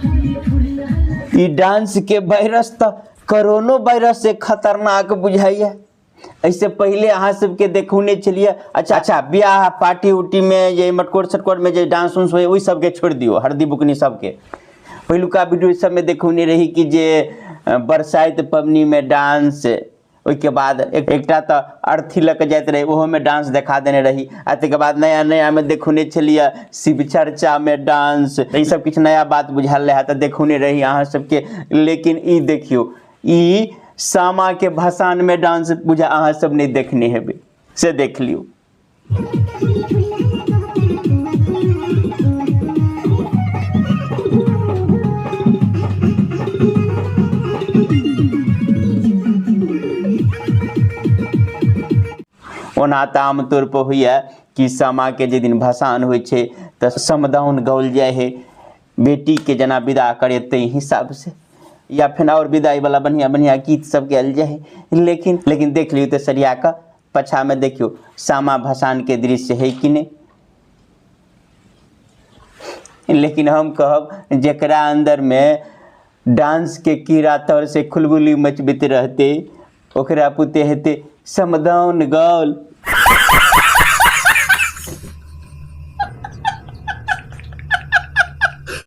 ई dance के virus तऽ corona virus से खतरनाक बुझाइया। एहिसँ पहिले अहाँ सबके देखौने छलियै। अच्छा अच्छा, बियाह पार्टी उर्टी में जे मटकोर सटकोर में जे डांस उंस होइए ओहि सबके छोड़ि दियौ, हरदी बुकनी सबके। पहिलुका वीडियो सबमे देखौने रही कि जे बरसाइत पबनी में डांस, ओहिके बाद एकटा तऽ अर्थी लऽ कऽ जाइत रहै, ओहोमे डांस देखा देने रही। आ ताहिके बाद नया नयामे देखौने छलियै शिव चर्चामे डांस। ई सब किछु नया बात बुझायल रहए तऽ देखौने रही अहाँ सबके। लेकिन ई देखियौ, ई सामा के भसान में डांस बुझा अहाँ सब नहीं देखने हेबे, से देख लियो। ओना तऽ आमतौर पर होइए कि सामा के जे दिन भसान होइ छै तऽ समदाउन गाओल जाइ है, बेटी के जेना विदा करे ताहि हिसाब से, या फेर और विदाई वाला बढ़िया बढ़िया गीत सब गायल जाइ है। लेकिन लेकिन देख लियौ तऽ सरिया कऽ पछा में देखियौ सामा भसान के दृश्य है कि नहीं। लेकिन हम कहब जकरा अंदर में डांस के कीड़ा तर से खुलबुली मचबैत रहते ओकरा पुते हेते समदाउन गाओल।